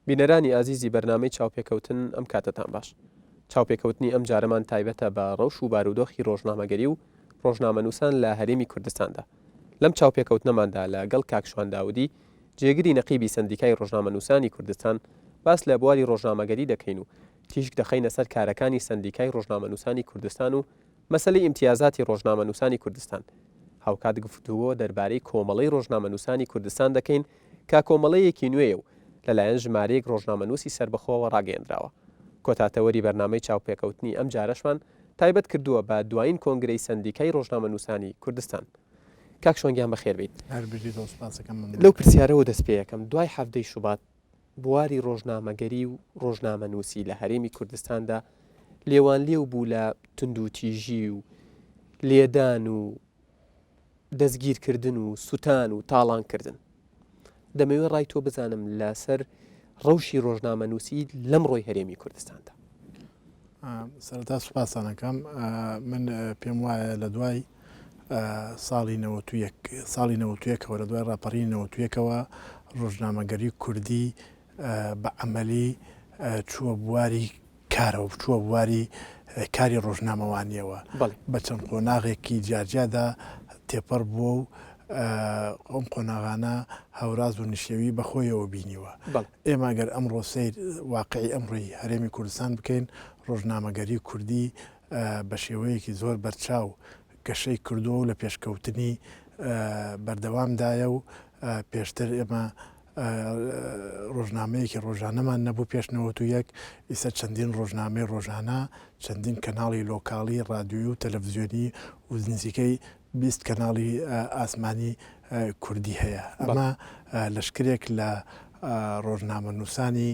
بینەرانی ئازیزی بەرنامەی چاوپێکەوتن ئەم کاتەتان باش. چاوپێکەوتنی ئەم جارەمان تایبەتە بە ڕەوش و بارودۆخی ڕۆژنامەگەری و ڕۆژنامەنووسان لە هەرێمی کوردستاندا. لەم چاوپێکەوتنەماندا لە گەڵ کاک شوان داودی، جێگری نەقیبی سەندیکای ڕۆژنامەنووسانی کوردستان باس لە بواری ڕۆژنامەگەری دەکەین و تیشک دەخەینە سەر کارەکانی سەندیکای ڕۆژنامەنووسانی کوردستان و مەسەلەی ئیمتیازاتی ڕۆژنامەنووسانی کوردستان. هاوکات گفتوگۆ دەربارەی کۆمەڵەی ڕۆژنامەنووسانی کوردستان دەکەین کە کۆمەڵەیەکی نوێیە و لەلایەن ژمارەیەک ڕۆژنامەنووسی سەربەخۆوە ڕاگەیەندراوە. کۆتا تەوەری بەرنامەی چاوپێکەوتنی ئەم جارەشمان تایبەت کردووە بە دوایین کۆنگرەی سەندیکای ڕۆژنامەنووسانی کوردستان. کاک شوان گیان بەخێر بێیت. هەر بژیت زۆر سوپاسەکەم مەمنون. لەو پرسیارەوە دەست پێ ئەکەم، دوای حەڤدەی شوبات بواری ڕۆژنامەگەری و ڕۆژنامەنووسی لە هەرێمی کوردستاندا لێوانلێو بوو لە توندوتیژی و لێدان و دەستگیرکردن و سوتان و تاڵانکردن. دەمەوێت ڕای تۆ بزانم لەسەر ڕەوشی ڕۆژنامەنووسی لەمڕۆی هەرێمی کوردستاندا. سەرەتا سوپاستان ئەکەم. من پێم وایە لە دوای ساڵی 91 ساڵی 91ەوە لە دوای ڕاپەڕینی 91ەوە ڕۆژنامەگەری کوردی بە عەمەلی چووە بواری کارەوە، چووە بواری کاری ڕۆژنامەوانییەوە. بە چەند قۆناغێکی جیاجیادا تێپەڕ بووە و ئەم قۆناغانە هەوراز و نشێوی بە خۆیەوە بینیوە. ئێمە گەر ئەمڕۆ سەیر واقعی ئەمڕۆی هەرێمی کوردستان بکەین، ڕۆژنامەگەری کوردی بە شێوەیەکی زۆر بەرچاو گەشەی کردووە و لە پێشکەوتنی بەردەوامدایە و پێشتر ئێمە ڕۆژنامەیەکی ڕۆژانەمان نەبوو پێش 91، ئیستا چەندین ڕۆژنامەی ڕۆژانە، چەندین کەناڵی لۆکاڵی ڕادیۆیی و تەلەڤزیۆنی و نزیکەی 20 کەناڵی ئاسمانی کوردی هەیە. ئەمە لەشکرێک لە ڕۆژنامەنووسانی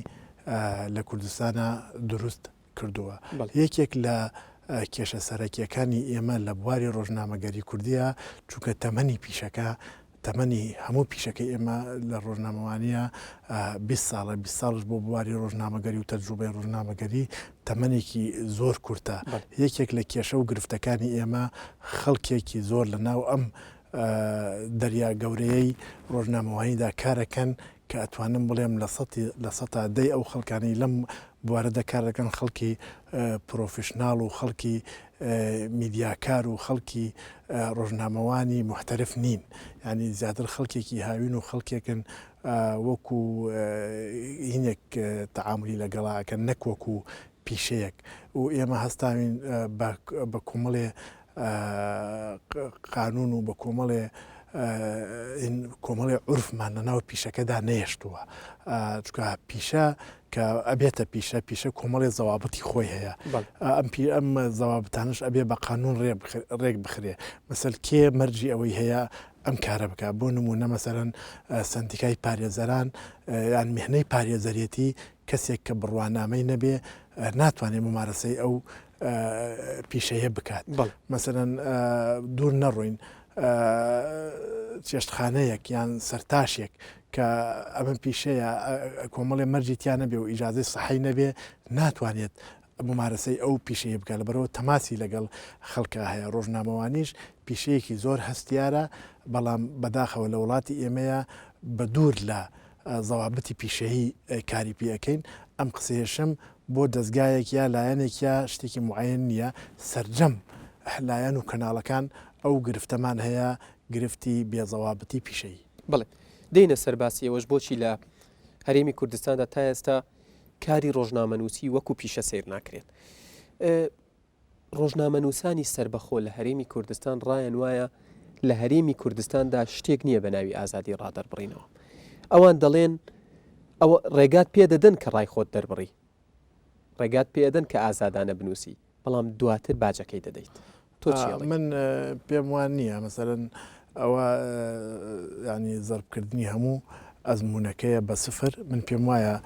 لە کوردستانا دروست کردووە. یەکێک لە کێشە سەرەکییەکانی ئێمە لە بواری ڕۆژنامەگەری کوردییە، چونکە تەمەنی پیشەکە، تەمەنی هەموو پیشەکەی ئێمە لە ڕۆژنامەوانییە 20 ساڵە، 20 ساڵش بۆ بواری ڕۆژنامەگەری و تەجروبەی ڕۆژنامەگەری تەمەنێکی زۆر کورتە. یەکێک لە کێشە و گرفتەکانی ئێمە خەڵکێکی زۆر لە ناو ئەم دەریا گەورەیەی ڕۆژنامەوانیدا کارەکەن کە ئەتوانم بڵێم لە سەتی لە سەتا دەی ئەو خەڵکانەی لەم بوارەدا کار دەکەن خەڵکی پرۆفیشناڵ و خەڵکی میدیاکار و خەڵکی ڕۆژنامەوانی موحتەرف نین یانی زیاتر خەڵکێکی هاوین و خەڵکێکن وەکو هینێک تەعاملی لەگەڵا ئەکەن نەک وەکو پیشەیەک و ئێمە هەستاوین بە کۆمەڵێ قانون و بە کۆمەڵێ کۆمەڵێ عورفمان لە ناو پیشەکەدا نەیەشتووە چکە پیشە کە ئەبێتە پیشە پیشە کۆمەڵێ زەوابتی خۆی هەیە ئەم پی ئەم زەوابتانش ئەبێ بە قانون ڕێک بخرێ مەسەل کێ مەرجی ئەوەی هەیە ئەم کارە بکە بۆ نمونە مەسەرەن سندیکای پارێزەران یان میهنەی پارێزەرێتی کەسێک کە بڕوانامەی نەبێ ناتوانێت ممارەسەی ئەو پیشەیە بکات مەسەرەن دوور نەڕۆین چێشتخانەیەک یان سەرتاشێک کە ئەمە پیشەیە کۆمەڵێ مەرجی تیا نەبێ و ئیجازەی سەحی نەبێ ناتوانێت ممارەسەی ئەو پیشەیە بکە لەبەرەوە تەماسی لەگەڵ خەڵکە هەیە ڕۆژنامەوانیش پیشەیەکی زۆر هەستیارە بەڵام بەداخەوە لە وڵاتی ئێمەیە بە دوور لە زەوابتی پیشەیی کاری پێ ئەکەین، ئەم قسەیەشم بۆ دەزگایەک یا لایەنێک یا شتێکی موعەیەن نییە، سەرجەم لایەن و کەناڵەکان ئەو گرفتەمان هەیە، گرفتی بێ زەوابتی پیشەیی. بەڵێ دێینە سەر باسی ئەوەش بۆچی لە هەرێمی کوردستاندا تا ئێستا کاری ڕۆژنامەنووسی وەکو پیشە سەیر ناکرێت. ڕۆژنامەنووسانی سەربەخۆ لە هەرێمی کوردستان ڕایان وایە لە هەرێمی کوردستاندا شتێک نییە بە ناوی ئازادی ڕادەربڕینەوە. ئەوان دەڵێن ئەوە ڕێگات پێ دەدەن کە ڕای خۆت دەربڕی، ڕێگات پێ ئەدەن کە ئازادانە بنووسی، بەڵام دواتر باجەکەی دەدەیت. تۆ چی ئەڵێی؟ من پێم وا نییە مەسەلەن ئەوە یانی زەربکردنی هەموو ئەزموونەکەیە بە سفر من پێم وایە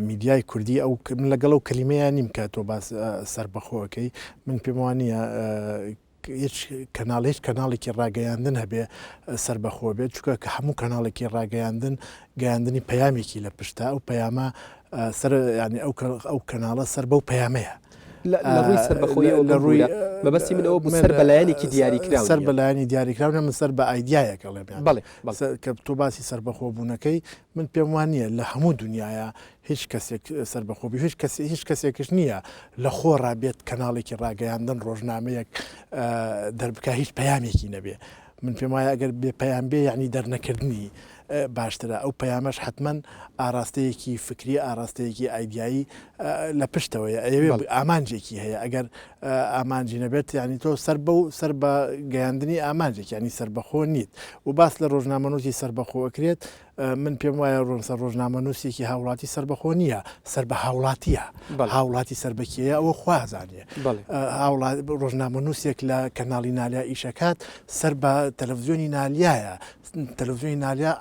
میدیای کوردی ئەو من لەگەڵ ئەو کەلیمەیە نیم کە تۆ باس سەربەخۆەکەی من پێم وانە هیچ کەناڵ هیچ کەناڵێکی ڕاگەیاندن هەبێ سربەخۆ بێت چونکە کە هەموو کەناڵێکی ڕاگەیاندن گەیاندنی پەیامێکی لە پشتە ئەو پەیامە سەر ینی ئەو ئەو کەناڵە سەر بەو پەیامەیە. لە ڕووی سەربەخۆیەوە لە ڕووی مەبەستی من ئەوە بوو سەر بە لایەنێکی دیاریکراو سەر بە لایەنی دیاریکراو نیە من سەر بە ئایدیایەک ئەڵێم یان بەڵێ بەڵێ کە تۆ باسی سەربەخۆبوونەکەی من پێم وا نییە لە هەموو دنیاە هیچ کەسێک سەربەخۆ بی هیچ کەس هیچ کەسێکش نییە لە خۆڕا بێت کەناڵێکی ڕاگەیاندن ڕۆژنامەیەک دەربکا هیچ پەیامێکی نەبێ من پێم وایە ئەگەر بێ پەیام بێ یعنی دەرنەکردنی باشترە ئەو پەیامەش حتمما ئاراستەیەکی فکری ئاراستەیەکی ئایدیایی لە پشتەوەیە ئەیەوێ ئامانجێکی هەیە ئەگەر ئامانجی نەبێت یعنی تۆ سەر بە و سەر بە گەیاندنی ئامانجێک ینی سەربەخۆ نیت و باس لە ڕۆژنامەنووسی سەربەخۆ ئەکرێت من پێم وایە ڕۆنسە ڕۆژنامەنووسێکی هاوڵاتی سەربەخۆ نییە، سەر بە هاوڵاتییە. هاوڵاتی سەر بە کێیە ئەوە خوا ئەزانێ. ڕۆژنامەنووسێک لە کەناڵی نالیا ئیشەکات سەر بە تەلەڤزیۆنی نالیایە، تەلەڤزیۆنی نالیا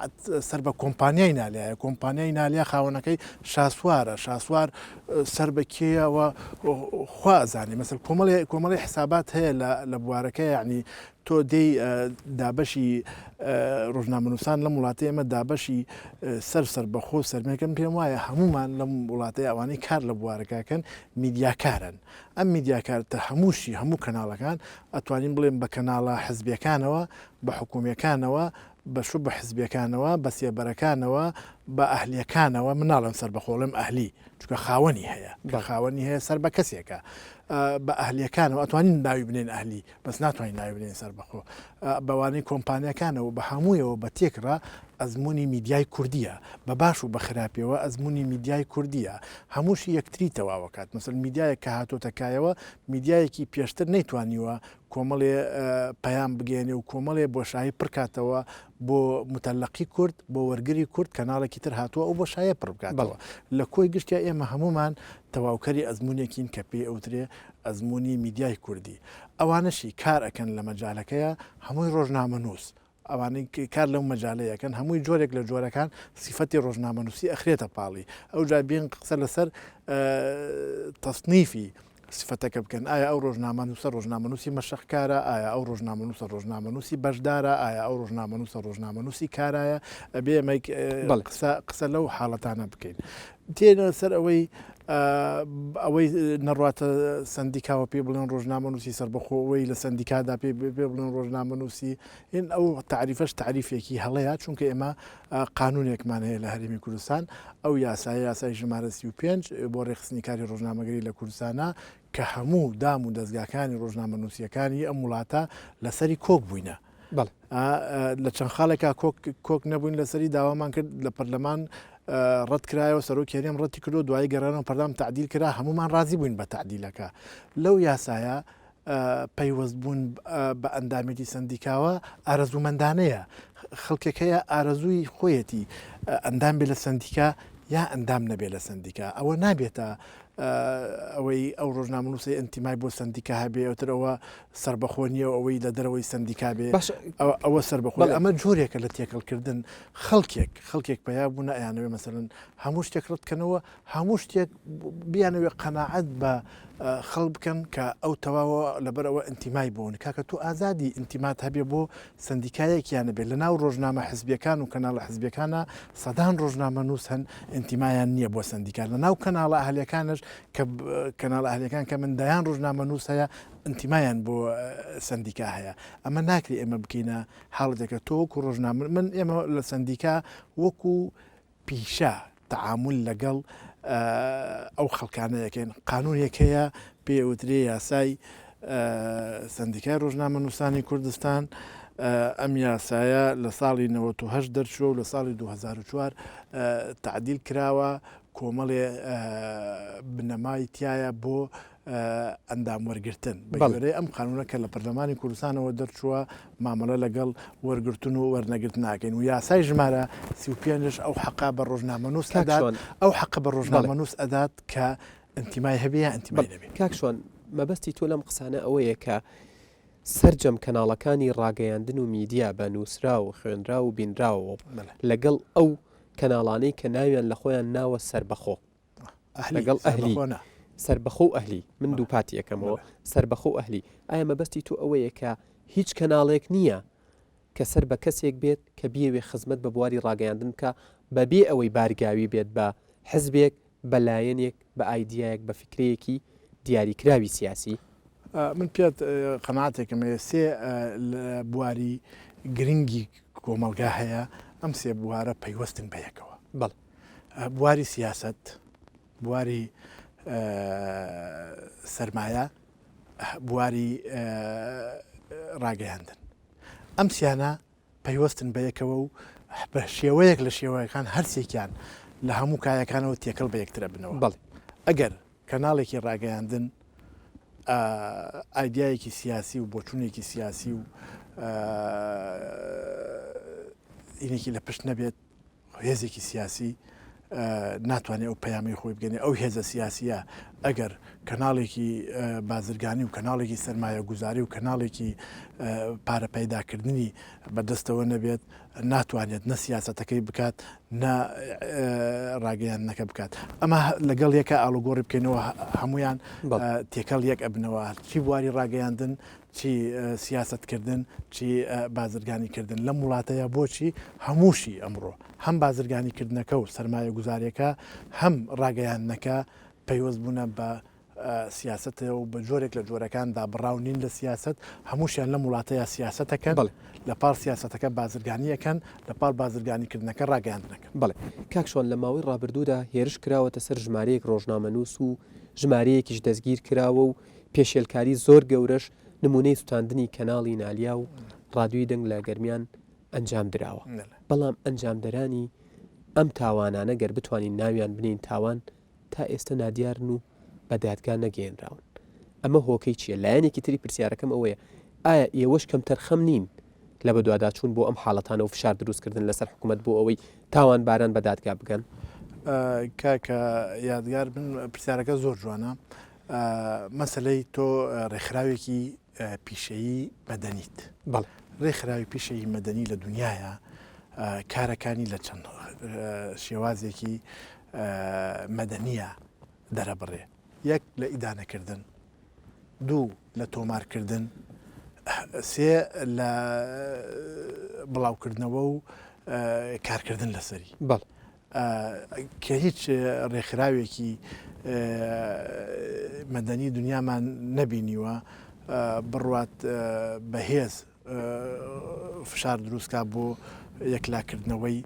سەر بە کۆمپانیای نالیایە، کۆمپانیای نالیا خاوەنەکەی شاسوارە، شاسوار سەر بە کێیە ئەوە خوا ئەزانێ. مەسەل کۆمەڵێ کۆمەڵی حسابات هەیە لە بوارەکە یعنی تۆ دێی دابەشی ڕۆژنامەنووسان لەم وڵاتەی ئێمە دابەشی سەر سەربەخۆ و سەرمێکن پێم وایە هەمومان لەم وڵاتەی ئەوانەی کار لە بوارەکەکەن میدیاکارن ئەم میدیاکارتە هەمووشی هەموو کەناڵەکان ئەتوانین بڵێن بە کەناڵە حزبیەکانەوە بە حکومیەکانەوە بە شوبە حزبیەکانەوە بە سێبەرەکانەوە بە ئەهلیەکانەوە مناڵم سەربەخۆڵم ئەهلی چونکە خاوەنی هەیە خاوەنی هەیە سەر بە کەسێکە بە ئەهلیەکانەوە ئەتوانین ناوی بنێن ئەهلی بەس ناتوانین ناوی بنێین سەربەخۆ بەوانەی کۆمپانیاکانەوە بە هەموویەوە بە تێکڕا ئەزموونی میدیای کوردیە بە باش و بە خراپیەوە ئەزموونی میدیای کوردیە هەمووشی یەکتری تەواوەکات مەسەل میدیایەک کە هاتۆتە کایەوە میدیایەکی پێشتر نەیتوانیوە کۆمەڵێ پەیام بگەێنێ و کۆمەڵێ بۆشایی پڕکاتەوە بۆ متەلەقی کورد بۆ وەرگری کورد کەناڵێکی تر هاتووە ئەو بۆشایە پڕ بکاتەوە لە کۆی گشتیا ئێمە هەمومان تەواوکەری ئەزمونێکین کە پێی ئەوترێ ئەزموونی میدیای کوردی ئەوانەشی کار ئەکەن لە مەجالەکەیا هەمووی ڕۆژنامەنووس ئەوانەی کار لەو مەجالەی ئەکەن هەمووی جۆرێک لە جۆرەکان سیفەتی ڕۆژنامەنووسی ئەخرێتە پاڵی ئەوجا بێن قسە لەسەر تەسنیفی سفەتەکە بکەن ئایا ئەو ڕۆژنامەنووسە ڕۆژنامەنووسی مەشقکارە ئایا ئەو ڕۆژنامەنووسە ڕۆژنامەنووسی بەشدارە ئایا ئەو ڕۆژنامەنووسە ڕۆژنامەنووسی کارایە ئەبێ ئەمە قسە قسە لەو حاڵەتانە بکەین تێنە سەر ئەوەی ئەوەی نەڕواتە سەندیکاوە پێی بڵێن ڕۆژنامەنووسی سەربەخۆ ئەوەی لە سەندیکادا پێ پێ بڵێن ڕۆژنامەنووسی هین ئەو تاریفەش تاریفێکی هەڵەیە چونکە ئێمە قانونێکمان هەیە لە هەرێمی کوردستان ئەو یاسایە یاسای ژمارە 35 بۆ ڕێکخستنی کاری ڕۆژنامەگەری لە کوردستانە کە هەموو دام و دەزگاکانی ڕۆژنامەنووسیەکانی ئەم وڵاتە لەسەری کۆک بووینە. بەڵێ. لە چەند خاڵێکا کۆک کۆک نەبووین لەسەری داوامان کرد لە پەرلەمان ڕەت کرایەوە سەرۆکی هەرێم ڕەتی کردو دوایی گەڕانەوە پەرلەمان تعدیل کرا هەمومان ڕازی بووین بە تعدیلەکە لەو یاسایە پەیوەست بوون بە ئەندامێتی سندیکاوە ئارەزوومەندانەیە خەڵکێک هەیە ئارەزووی خۆیەتی ئەندام بێ لە سندیکا یا ئەندام نەبێ لە سندیکا ئەوە نابێتە ئەوەی ئەو ڕۆژنامەنووسەی ئینتیمای بۆ سەندیکا هەبێ ئەوتر ئەوە سەربەخۆ نییە و ئەوەی لە دەرەوەی سەندیکا بێ ئەوە سەربەخۆ ئەمە جۆرێکە لە تێکەڵکردن خەڵکێک خەڵکێک پەیا بوونە ئەیانەوێ مەسەلەن هەموو شتێک ڕەتکەنەوە هەموو شتێک بیانەوێ قەناعەت بە خەڵک بکەن کە ئەو تەواوە لەبەر ئەوە ئینتیمای بۆن کاکە تۆ ئازادی ئینتیمات هەبێ بۆ سەندیکایەک یان نەبێت، لەناو ڕۆژنامە حزبیەکان و کەناڵە حزبیەکانا سەدان ڕۆژنامەنووس هەن ئینتیمایان نییە بۆ سەندیکا، لەناو کەناڵە ئەهلیەکانش کە کەناڵە ئەهلیەکان کە من دەیان ڕۆژنامەنووس هەیە ئینتیمایان بۆ سەندیکا هەیە، ئەمە ناکرێ ئێمە بکەینە حاڵەتێکە تۆ وەکو ڕۆژنامە من ئێمە لە سەندیکا وەکو پیشە تەعامول لەگەڵ ئەو خەڵکانە ئەکەین قانونێک هەیە پێی ئەوترێ یاسای سەندیکای ڕۆژنامەنووسانی کوردستان ئەم یاسایە لە ساڵی 98 دەرچووە و لە ساڵی 2004 تعدیل کراوە کۆمەڵێ بنەمای تایە بۆ ئەندام وەرگرتن. بە گوێرەی ئەم قانوونە کە لە پەرلەمانی کوردستانەوە دەرچووە، مامەڵە لەگەڵ وەرگرتن و وەرنەگرتن ناکەین و یاسای ژمارە 35 یش ئەو حەقە بە ڕۆژنامەنووس کاک ئەدات شوان ئەو حەقە بە بەڵێ. ڕۆژنامەنووس ئەدات کە ئینتیمای هەبێ یا ئینتیمای بەڵێ نەبێ. کاک شوان مەبەستی تۆ لەم قسانە ئەوەیە کە سەرجەم کەناڵەکانی ڕاگەیاندن و میدیا بە نووسراو و خوێنراو و بینراوەوە بەڵێ. لەگەڵ ئەو کەناڵانەی کە ناویان لە خۆیان ناوە سەربەخۆ لەگەڵ ئەهلی سەربەخۆ و ئەهلی من دووپاتی ئەکەمەوە سەربەخۆ و ئەهلی ئایا مەبەستی تۆ ئەوەیە کە هیچ کەناڵێک نییە کە سەر بە کەسێک بێت کە بیەوێ خزمەت بە بواری ڕاگەیاندن بکە بەبێ ئەوەی بارگاوی بێت بە حزبێک بە لایەنێک بە ئایدیایەک بە فکرەیەکی دیاریکراوی سیاسی؟ من پێت قەناعەتێکم هەیە سێ بواری گرنگی کۆمەڵگا هەیە ئەم سێ بوارە پەیوەستن بە یەکەوە. بەڵێ. بواری سیاسەت، بواری سەرمایە، بواری ڕاگەیاندن. ئەم سیانە پەیوەستن بەیەکەوە و بە شێوەیەک لە شێوەکان هەرسێکیان لە هەموو کایەکانەوە تێکەڵ بە یەکترە بنەوە. بەڵێ. ئەگەر کەناڵێکی ڕاگەیاندن ئایدیایەکی سیاسی و بۆچوونێکی سیاسی و ئینێکی لە پشت نەبێت، هێزێکی سیاسی ناتوانێت ئەو پەیامەی خۆی بگەنێ ئەو هێزە سیاسیە ئەگەر کەناڵێکی بازرگانی و کەناڵێکی سەرمایە گوزاری و کەناڵێکی پارە پەیداکردنی بەدەستەوە نەبێت ناتوانێت نە سیاسەتەکەی بکات نە ڕاگەیاندنەکە بکات ئەمە لەگەڵ یەکە ئاڵوگۆڕی بکەینەوە هەمویان تێکەڵ یەک ئەبنەوە چی بواری ڕاگەیاندن چی سیاسەت کردن چی بازرگانی کردن لەم وڵاتەیە بۆچی هەمووشی ئەمڕۆ هەم بازرگانی کردنەکە و سەرمایە گوزارێکە هەم ڕاگەیاندنەکە پەیوەست بوونە بە سیاسەتەوە و بە جۆرێک لە جۆرەکان دابڕاو نین لە سیاسەت هەمووشیان لەم وڵاتەیە سیاسەتەکەن بەڵێ. لە پاڵ سیاسەتەکە بازرگانیەکەن لە پاڵ بازرگانی کردنەکە ڕاگەیاندنەکەن. بەڵێ کاک شوان لە ماوەی ڕابردوودا هێرش کراوەتە سەر ژمارەیەک ڕۆژنامەنووس و ژمارەیەکیش دەستگیر کراوە و پێشێلکاری زۆر گەورەش نموونەی سوتاندنی کەناڵی نالیا و ڕادیۆی دەنگ لە گەرمیان ئەنجام دراوە، بەڵام ئەنجامدەرانی ئەم تاوانانە گەر بتوانین ناویان بنێین تاوان تا ئێستە نادیارن و بە دادگا نەگەیەنراون. ئەمە هۆکەی چییە؟ لایەنێکی تری پرسیارەکەم ئەوەیە ئایا ئێوەش کەمتەرخەم نین لە بەدواداچوون بۆ ئەم حاڵەتانە و فشار دروستکردن لەسەر حکومەت بۆ ئەوەی تاوانباران بە دادگا بگەن؟ کاکە یادگار من پرسیارەکە زۆر جوانە. مەسەلەی تۆ ڕێکخراوێکی پیشەیی مەدەنیت. بەڵێ. ڕێکخراوی پیشەیی مەدەنی لە دونیایا کارەکانی لە چەند شێوازێکی مەدەنیە دەرەبڕێ. یەک لە ئیدانەکردن، دوو لە تۆمارکردن، سێ لە بڵاوکردنەوە و کارکردن لەسەری. بەڵێ. کە هیچ ڕێکخراوێکی مەدەنی دنیامان نەبینیوە بڕوات بەهێز فشار دروستکا بۆ یەکلاکردنەوەی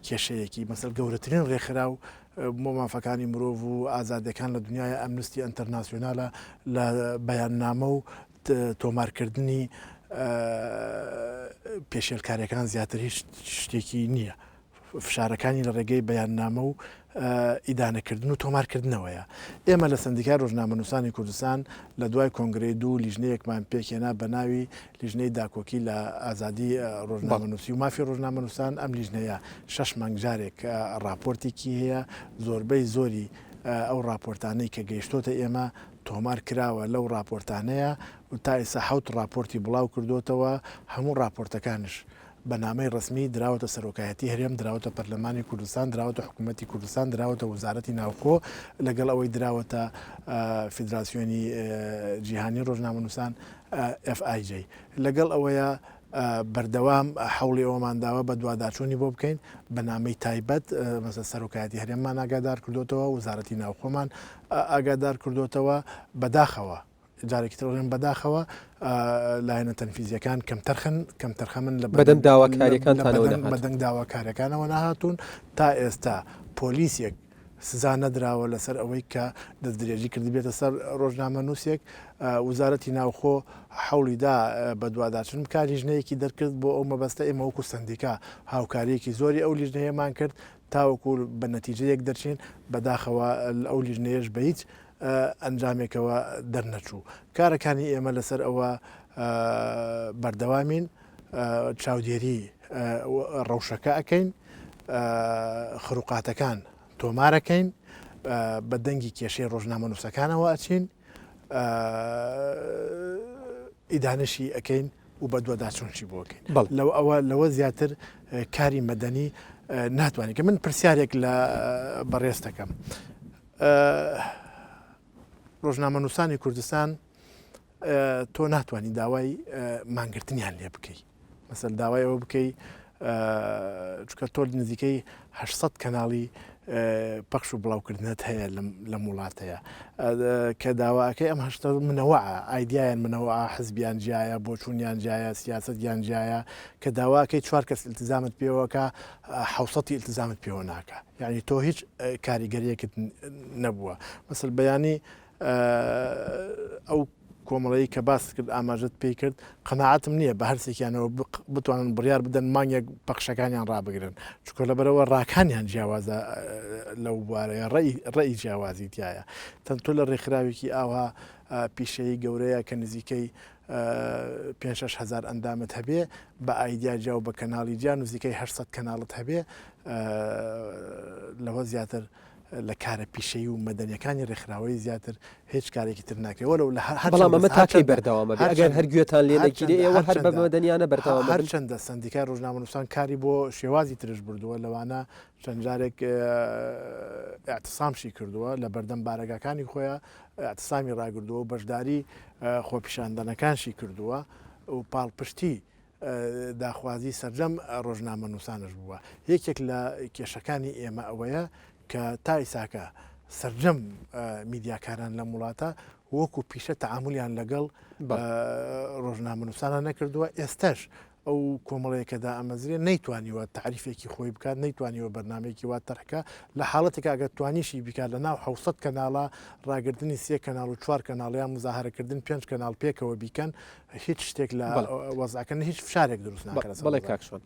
کێشەیەکی مەسەل گەورەترین ڕێکخراو بۆ مافەکانی مرۆڤ و ئازادەکان لە دنیای ئەمنستی ئەنتەرناسیۆنالە لە بەیاننامە و تۆمارکردنی پێشێلکاریەکان زیاتر هیچ شتێکی نییە. فشارەکانی لە ڕێگەی بەیاننامە و ئیدانەکردن و تۆمارکردنەوەیە. ئێمە لە سەندیکای ڕۆژنامەنووسانی کوردستان لە دوای کۆنگرەی دوو لیژنەیەکمان پێکهێنا بە ناوی لیژنەی داکۆکی لە ئازادی ڕۆژنامەنووسی و مافی ڕۆژنامەنووسان، ئەم لیژنەیە شەش مانگ جارێک ڕاپۆرتێکی هەیە، زۆربەی زۆری ئەو ڕاپۆرتانەی کە گەیشتۆتە ئێمە تۆمار کراوە لەو ڕاپۆرتانەیە و تا ئێستا حەوت ڕاپۆرتی بڵاو کردۆتەوە، هەموو ڕاپۆرتەکانش بە نامەی ڕەسمی دراوەتە سەرۆکایەتی هەرێم، دراوەتە پەرلەمانی کوردستان، دراوەتە حکوومەتی کوردستان، دراوەتە وەزارەتی ناوخۆ، لەگەڵ ئەوەی دراوەتە فیدراسیۆنی جیهانی ڕۆژنامەنووسان، FIJ. لەگەڵ ئەوەیە بەردەوام حەوڵی ئەوەمان داوە بەدواداچوونی بۆ بکەین بە نامەی تایبەت، مەسەلەن سەرۆکایەتی هەرێممان ئاگادار کردۆتەوە، وەزارەتی ناوخۆمان ئاگادار کردۆتەوە، بەداخەوە جارێکی تر ئەڵێم بەداخەوە لایەنە تەنفیزیەکان کەمتەرخن کەمتەرخەمن لە بەدەم داواکاریەکانتانەوە نەهاتوون. بەدەنگ داواکاریەکانەوە نەهاتوون تا ئێستا پۆلیسێک سزا نەدراوە لەسەر ئەوەی کە دەستدرێژی کردبێتە سەر ڕۆژنامەنووسێک وزارەتی ناوخۆ حەولی دا بەدواداچون بکات لیژنەیەکی دەرکرد بۆ ئەو مەبەستە ئێمە وەکو سەندیکا هاوکاریەکی زۆری ئەو لیژنەیەمان کرد تاوەکو بە نەتیجەیەک دەرچین بەداخەوە ئەو لیژنەیەش بە هیچ ئەنجامێکەوە دەرنەچوو. کارەکانی ئێمە لەسەر ئەوە بەردەوامین، چاودێری ڕەوشەکە ئەکەین، خروقاتەکان تۆمارەکەین، بە دەنگی کێشەی ڕۆژنامەنووسەکانەوە ئەچین، ئیدانەشی ئەکەین و بەدواداچوونشی بۆ ئەکەین. لەوە ئەوە لەوە زیاتر کاری مەدەنی ناتوانین کە من پرسیارێک لە بەڕێز دەکەم. ڕۆژنامەنووسانی کوردستان تۆ ناتوانانی داوای مانگرتنیان لێ بکەی مەسەل داوای ئەوە بکەی چکە تۆ نزیکەی 800 کەناڵی پەخش و بڵاوکردنەت هەیە لەم وڵاتەیە کە داواکەی ئەم هەشتە منەوەعە ئایدیایان منەوەعە حزبیان جیایە بۆچوونیان جیایە سیاسەتیان جیایە کە داواکەی چوار کەس التزامت پێوەکە حوسەتی التزامت پێوە ناکە یعنی تۆ هیچ کاریگەریەکت نەبووە مەسل بەیانی ئەو کۆمەڵەی کە باست کرد ئاماژەت پێی کرد قەناعەتم نییە بە هەرسێکیانەوە بتوانن بڕیار بدەن مانگێک پەخشەکانیان ڕابگرن چونکە لەبەرەوە ڕاکانیان جیاوازە لەو بوارەیە ڕێی ڕێی جیاوازی تایە تەن تۆ لە ڕێکخراوێکی ئاوا پیشەیی گەورەیە کە نزیکەی 5 هزار ئەندامت هەبێ بە ئایدیا جیا و بە کەناڵی جیا نزیکەی 800 کەناڵت هەبێ لەوە زیاتر لە کارە پیشەیی و مەدەنیەکانی ڕێکخراوەیی زیاتر هیچ کارێکی تر ناکرێت وەلو لە هەر بەڵام ئەمە تا کەی بەردەوامە بێ ئەگەر هەر گوێتان لێ نەگیرێ ئێوە هەر بە مەدەنیانە بەردەوام دەبن. هەرچەندە سەندیکای ڕۆژنامەنووسان کاری بۆ شێوازی ترش بردووە لەوانە چەند جارێک ئیعتسامشی کردووە لە بەردەم بارەگاکانی خۆیا ئیعتسامی ڕاگردووە و بەشداری خۆپیشاندانەکانشی کردووە و پاڵپشتی داخوازی سەرجەم ڕۆژنامەنووسانش بووە. یەکێک لە کێشەکانی ئێمە ئەوەیە کە تا ئیساکە سەرجەم میدیاکاران لەم وڵاتە وەکو پیشە تەعامولیان لەگەڵ ڕۆژنامەنووسانە نەکردووە، ئێستاش ئەو کۆمەڵەیە کە دائەمەزرێ نەیتوانیوە تەعریفێکی خۆی بکات، نەیتوانیوە بەرنامەیەکی وا تەرح کا، لە حاڵەتێکا ئەگەر توانیشی بیکات لە ناو 700 کەناڵا ڕاگرتنی سێ کەناڵ و چوار کەناڵ یان مزاهەرەکردن پێنج کەناڵ پێکەوە بیکەن هیچ شتێک لە وەزعەکە هیچ فشارێک دروست ناکات لەسەر بەڵێ کاک شوان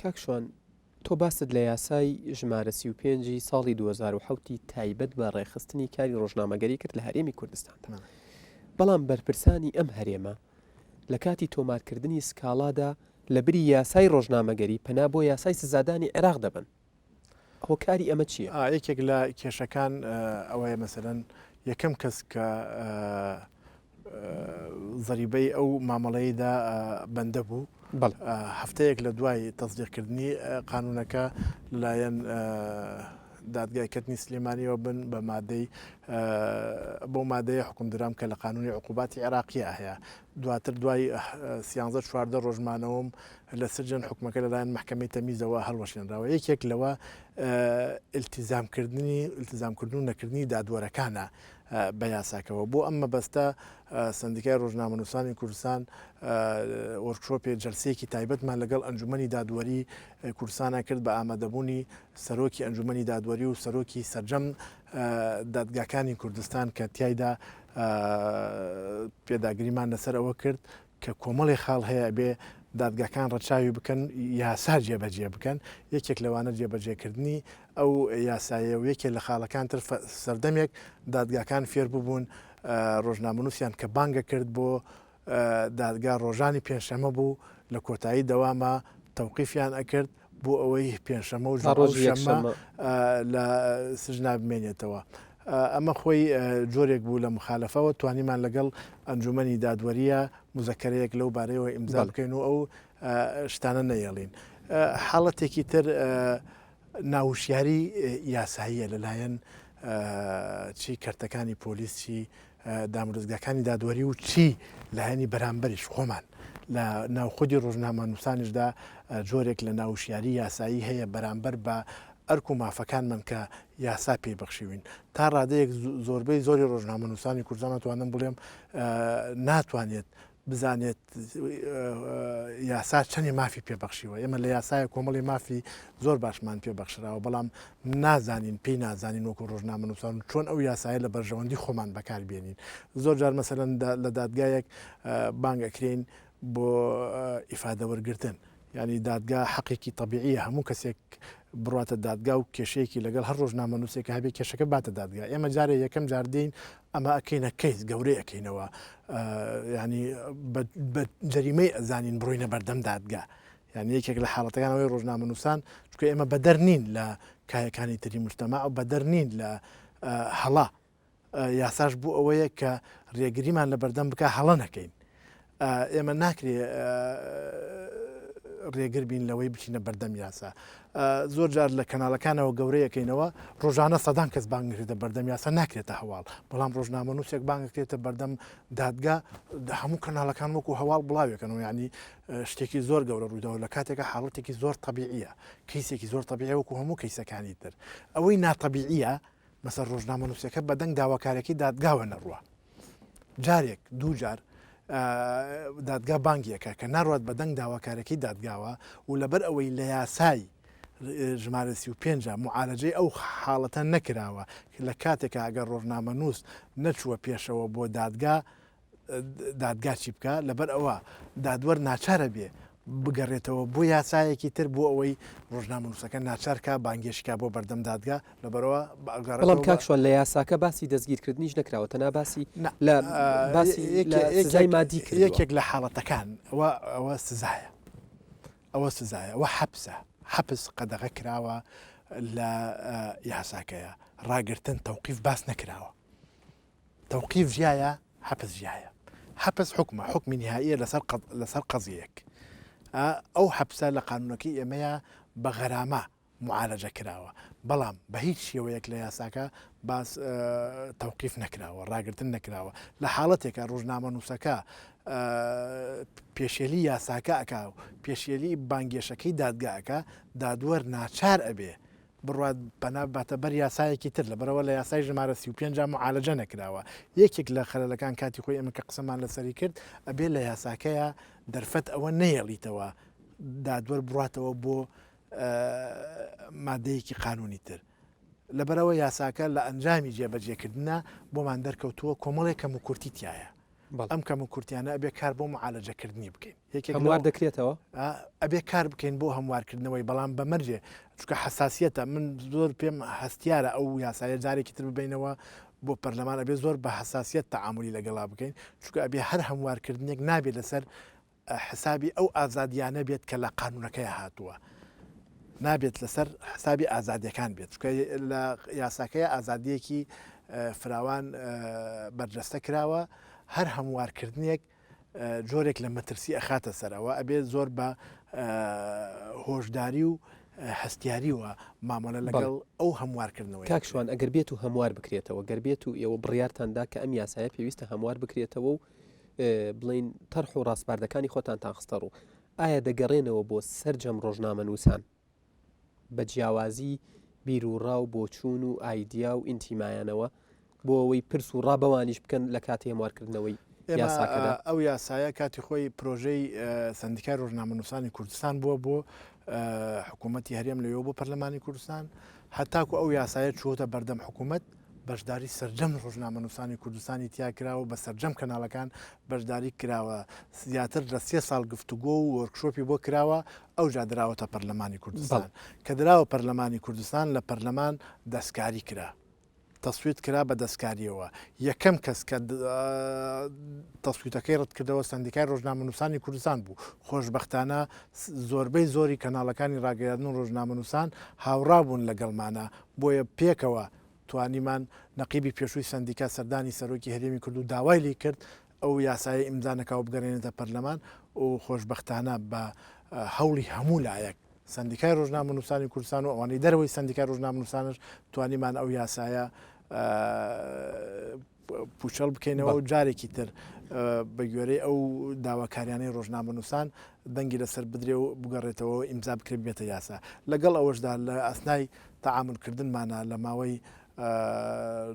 کاک شوان تۆ باست لە یاسای ژمارە 35 ی ساڵی 2007 تایبەت بە ڕێکخستنی کاری ڕۆژنامەگەری کرد لە هەرێمی کوردستاندا بەڵام بەرپرسانی ئەم هەرێمە لە کاتی تۆمارکردنی سکاڵادا لە بری یاسای ڕۆژنامەگەری پەنا بۆ یاسای سزادانی عێراق دەبەن هۆکاری ئەمە چییە؟ یەکێک لە کێشەکان ئەوەیە مەسەلەن یەکەم کەس کە زەریبەی ئەو مامەڵەیدا بەندە بوو هەفتەیەک لە دوای تەسدیقکردنی قانونەکە لەلایەن دادگای کەتنی سلێمانیەوە بن بە مادەی بۆ مادەیە حکوم درام کە لە قانونی عقوباتی عێراقیە هەیە دواتر دوای سیانزە چواردە ڕۆژ مانەوەم لە سجن حوکمەکە لەلایەن مەحکەمەی تەمیزەوە هەڵوەشێنراوە. یەکێک لەوە ئیلتیزامکردنی ئیلتیزامکردن و نەکردنی دادوەرەکانە بە یاساکەوە. بۆ ئەم مەبەستە سەندیکای ڕۆژنامەنووسانی کوردستان وۆرکشۆپێ جەلسەیەکی تایبەتمان لەگەڵ ئەنجومەنی دادوەری کوردستانە کرد بە ئامادەبوونی سەرۆکی ئەنجومەنی دادوەری و سەرۆکی سەرجەم دادگاکانی کوردستان کە تیایدا پێداگریمان لەسەر ئەوە کرد کە کۆمەڵی خاڵ هەیە ئەبێ دادگاکان ڕەچاوی بکەن یاسا جێبەجێ بکەن یەکێک لەوانە جێبەجێکردنی ئەو یاسایە و یەکێک لە خاڵەکان تر سەردەمێک دادگاکان فێر ببوون ڕۆژنامەنووسیان کە بانگە کرد بۆ دادگا ڕۆژانی پێنجشەمە بوو لە کۆتایی دەوامە تەوقیفیان ئەکرد بۆ ئەوەی پێنجشەمە و ڕۆژی یەکشەمە لە سجنا بمێنێتەوە. ئەمە خۆی جۆرێک بوو لە مخالفەوە توانیمان لەگەڵ ئەنجومەنی دادوەریە مزەکەرەیەک لەو بارەیەوە ئیمزا بکەین و ئەو شتانە نەیەڵین. حاڵەتێکی تر ناوشیاری یاساییە لەلایەن چی کەرتەکانی پۆلیس چی دامودەزگاکانی دادوەری و چی لایەنی بەرامبەریش خۆمان لە ناوخودی ڕۆژنامەنووسانیشدا جۆرێک لە ناوشیاری یاسایی هەیە بەرامبەر بە ئەرک و مافەکانمان کە یاسا پێی بەخشیوین تا ڕادەیەک زۆربەی زۆری ڕۆژنامەنووسانی کوردستان ئەتوانم بڵێم ناتوانێت بزانێت یاسا چەندی مافی پێ بەخشیوە. ئێمە لە یاسایە کۆمەڵی مافی زۆر باشمان پێ بەخشراوە، بەڵام نازانین، پێی نازانین وەکو ڕۆژنامەنووسان و چۆن ئەو یاسایە لە بەرژەوەندی خۆمان بەکار بێنین. زۆر جار مەسەلەن لە دادگایەک بانگ ئەکرێین بۆ ئیفادە وەرگرتن. یانی دادگا حەقێکی تەبیعیە هەموو کەسێک بڕواتە دادگا و کێشەیەکی لەگەڵ هەر ڕۆژنامەنووسێکە هەبێ کێشەکە باتە دادگا. ئێمە جارێ یەکەم جار دێین ئەمە ئەکەینە کەیس گەورەی ئەکەینەوە ینی بە جەریمەی ئەزانین بڕۆینە بەردەم دادگا یعنی یەکێک لە حاڵەتەکان ئەوەی ڕۆژنامەنووسان چونکە ئێمە بەدەر نین لە کایەکانی تری مجتەمع و بەدەر نین لە هەڵە یاساش بۆ ئەوەیە کە ڕێگریمان لە بەردەم بکە هەڵە نەکەین ئێمە ناکرێ. ڕێگر بین لەوەی بچینە بەردەم یاسا. زۆر جار لە کەناڵەکانەوە گەورەیەکەینەوە ڕۆژانە سەدان کەس بانگکرێتە بەردەم یاسا ناکرێتە هەواڵ بەڵام ڕۆژنامەنووسێک بانگکرێتە بەردەم دادگا هەموو کەناڵەکان وەکو هەواڵ بڵاوێکەنەوە ینی شتێکی زۆر گەورە ڕووداوە لە کاتێکە حاڵەتێکی زۆر تەبیعیە کەیسێکی زۆر تەبیعی وەکو هەموو کەیسەکانی تر ئەوەی ناتەبیعیە مەسەر ڕۆژنامەنووسەکە بەدەنگ داواکارەکەی دادگاوە نەڕوە جارێک دووجار دادگا بانگیەکە کە ناڕات بە دەنگ داواکارەکەی دادگاوە و لەبەر ئەوەی لە یاسای ژمارە 35 معالەجەی ئەو حاڵەتە نەکراوە لە کاتێکا ئەگەر ڕۆژنامەنووس نەچووە پێشەوە بۆ دادگا دادگا چی بکە لەبەر ئەوە دادوەر ناچارە بێ بگەڕێتەوە بۆ یاسایەکی تر بۆ ئەوەی ڕۆژنامەنووسەکە ناچار کا بانگێشت کا بۆ بەردەم دادگا لەبەرئەوە بەڵام بەگەڕێتەوە کاک شوان لە یاساکە باسی دەستگیرکردنیش نەکراوە تەنها باسی نا لە باسی لە سزای مادی کردووە. یەکێک لە حاڵەتەکان ئەوە ئەوە سزایە ئەوە سزایە ئەوە حەپسە حەپس قەدەغە کراوە لە یاساکەیە ڕاگرتن تەوقیف باس نەکراوە. تەوقیف جیایە حەپس جیایە حەپس حوکمە حوکمی نیهائیە لەسەر لەسەر قەزیەیەک ئەو حەپسە لە قانونەکەی ئێمەیە بە غەرامە معالەجە کراوە بەڵام بە هیچ شێوەیەک لە یاساکە باس تەوقیف نەکراوە ڕاگرتن نەکراوە لە حاڵەتێکە ڕۆژنامەنووسەکە پێشێلی یاساکە ئەکا و پێشێلی بانگێشەکەی دادگا ئەکا دادوەر ناچار ئەبێ بڕوات پەنا بباتە بەر یاسایەکی تر، لەبەرئەوە لە یاسای ژمارە 35 دا معالەجە نەکراوە. یەکێک لە خەلەلەکان کاتی خۆی ئێمە کە قسەمان لەسەری کرد، ئەبێ لە یاساکەیا دەرفەت ئەوە نەیەڵیتەوە دادوەر بڕاتەوە بۆ مادەیەکی قانونی تر. لەبەرئەوە یاساکە لە ئەنجامی جێبەجێکردنا بۆمان دەرکەوتووە کۆمەڵێک کەموکورتی تیایە. ئەم کەموکورتیانە ئەبێ کار بۆ معالەجەکردنی بکەین. یەکێک هەموار دەکرێتەوە؟ ئەبێ کار بکەین بۆ هەموارکردنەوەی بەڵام بە مەرجێ چونکە حەساسیەتە من زۆر پێم هەستیارە ئەو یاسایە جارێکی تر ببینەوە بۆ پەرلەمان ئەبێ زۆر بە حەساسیەت تەعامولی لەگەڵا بکەین چونکە ئەبێ هەر هەموارکردنێک نابێت لەسەر حسابی ئەو ئازادیانە بێت کە لە قانونەکەی هاتووە نابێت لەسەر حسابی ئازادیەکان بێت چونکە لە یاساکەی ئازادیەکی فراوان بەرجەستە کراوە هەر هەموارکردنێک جۆرێک لە مەترسی ئەخاتە سەر ئەوە ئەبێ زۆر بە هۆشداری و هەستیاریوە مامەلە لەگەڵ ئەو هەموارکردنەوەی کاک شوان ئەگەر بێت و هەموار بکرێتەوە گەر بێت و ئێوە بڕیارتان دا کە ئەم یاسایە پێویستە هەموار بکرێتەوە و بڵین تەرح و ڕاسپاردەکانی خۆتانتان خستە ڕوو ئایا دەگەڕێنەوە بۆ سەرجەم ڕۆژنامەنووسان بە جیاوازی بیروڕا و بۆچوون و ئایدیا و ئینتیمایانەوە بۆ ئەوەی پرس و ڕا بەوانیش بکەن لە کاتی هەموارکردنەوەی ئێمە یاساکەدا؟ ئەو یاسایە کاتی خۆی پرۆژەی سەندیکای ڕۆژنامەنووسانی کوردستان بووە بۆ حکوومەتی هەرێم لەوێوە بۆ پەرلەمانی کوردستان هەتاکو ئەو یاسایە چووەتە بەردەم حکوومەت بەشداری سەرجەم ڕۆژنامەنووسانی کوردستانی تیا کراوە و بە سەرجەم کەناڵەکان بەشداری کراوە، زیاتر لە سێ ساڵ گفتوگۆ و وۆرکشۆپی بۆ کراوە، ئەوجا دراوەتە پەرلەمانی کوردستان. کە دراوە پەرلەمانی کوردستان، لە پەرلەمان دەستکاری کرا. تەسویت کرا بە دەستکارییەوە. یەکەم کەس کە تەسویتەکەی ڕەتکردەوە سەندیکای ڕۆژنامەنووسانی کوردستان بوو. خۆشبەختانە زۆربەی زۆری کەناڵەکانی ڕاگەیاندن و ڕۆژنامەنووسان هاوڕا بوون لەگەڵمانا، بۆیە پێکەوە توانیمان نەقیبی پێشووی سەندیکا سەردانی سەرۆکی هەرێمی کرد و داوای لی کرد ئەو یاسایە ئیمزا نەکا و بگەرێنێتە پەرلەمان و خۆشبەختانە بە هەوڵی هەموو لایەک سەندیکای ڕۆژنامەنووسانی کوردستان و ئەوانەی دەرەوەی سەندیکای ڕۆژنامەنووسانش توانیمان ئەو یاسایە پوچەڵ بکەینەوە و جارێکی تر بە گوێرەی ئەو داواکاریانەی ڕۆژنامەنووسان دەنگی لەسەر بدرێ و بگەڕێتەوە و ئیمزا بکرێت ببێتە یاسا. لەگەڵ ئەوەشدا لە ئەسنای تەعامولکردنمانا لە ماوەی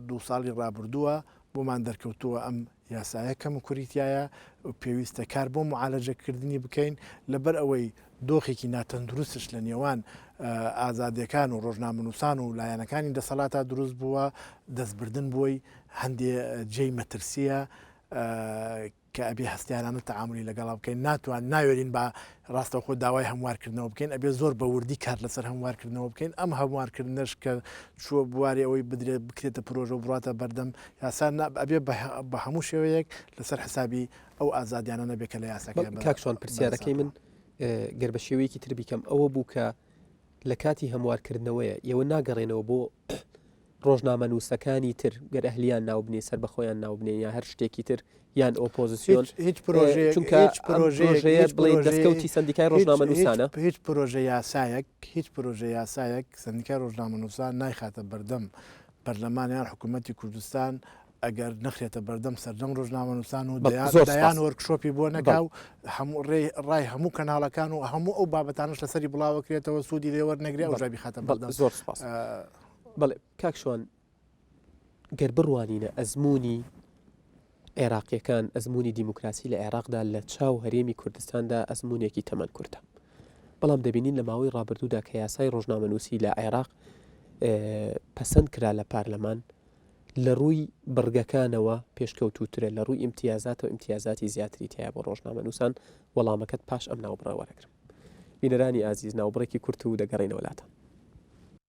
دوو ساڵی ڕابردووە بۆمان دەرکەوتووە ئەم یاسایە کەموکوری تیایە و پێویستە کار بۆ معالەجەکردنی بکەین لەبەر ئەوەی دۆخێکی ناتەندروستش لە نێوان ئازادیەکان و ڕۆژنامەنووسان و لایەنەکانی دەسەڵاتا دروست بووە، دەستبردن بۆی هەندێ جێی مەترسیە کە ئەبێ هەستیارانە تەعامولی لەگەڵا بکەین، ناتوان ناوێرین بە ڕاستەوخۆ داوای هەموارکردنەوە بکەین، ئەبێ زۆر بە وردی کار لەسەر هەموارکردنەوە بکەین، ئەم هەموارکردنەش کە چووە بواری ئەوەی بدرێت بکرێتە پرۆژە و بڕاتە بەردەم یاسا ئەبێ بە هەموو شێوەیەک لەسەر حسابی ئەو ئازادیانە نەبێت کە لە یاساکە بە کاک شوان پرسیارەکەی من گەر بە شێوەیەکی تر بیکەم ئەوە بوو کە لە کاتی هەموارکردنەوەیە ئێوە ناگەڕێنەوە بۆ. ڕۆژنامەنووسەکانی تر گەر ئەهلیان ناو بنێ سەربەخۆیان ناو بنێ یا هەر شتێکی تر یان ئۆپۆزیسیۆن هیچ پرۆژەیەک چونکە هیچ ئەم پرۆژەیەک پرۆژەیە هیچ بڵێ پرۆژەیە دەستکەوتی سەندیکای هیچ هیچ ڕۆژنامەنووسانە هیچ پرۆژە یاسایەک هیچ پرۆژە یاسایەک سەندیکای ڕۆژنامەنووسان نایخاتە بەردەم پەرلەمان یان حکوومەتی کوردستان ئەگەر نەخرێتە بەردەم سەرجەم ڕۆژنامەنووسان و بەڵێ دەیان زۆر دەیان سپاس وۆرکشۆپی بۆ نەکا بەڵێ و هەموو ڕێ ڕای هەموو کەناڵەکان و هەموو ئەو بابەتانەش لەسەری بڵاوەکرێتەوە سوودی لێ وەرنەگرێ بەڵێ ئەوجا بیخاتە بەڵێ بەردەم زۆر سپاس ئە، بەڵێ کاک شوان گەر بڕوانینە ئەزموونی عێراقیەکان ئەزموونی دیموکراسی لە عێراقدا لە چاو هەرێمی کوردستاندا ئەزموونێکی تەمەن کورتە بەڵام دەبینین لە ماوەی ڕابردوودا کە یاسای ڕۆژنامەنووسی لە عێراق پەسەند کرا لە پارلەمان لە ڕووی بڕگەکانەوە پێشکەوتووترە لە ڕووی ئیمتیازاتەوە ئیمتیازاتی زیاتری تایە بۆ ڕۆژنامەنووسان وەڵامەکەت پاش ئەم ناوبڕە وەرەگرم بینەرانی ئازیز ناوبڕێکی کورت و دەگەڕێینەوە لاتان.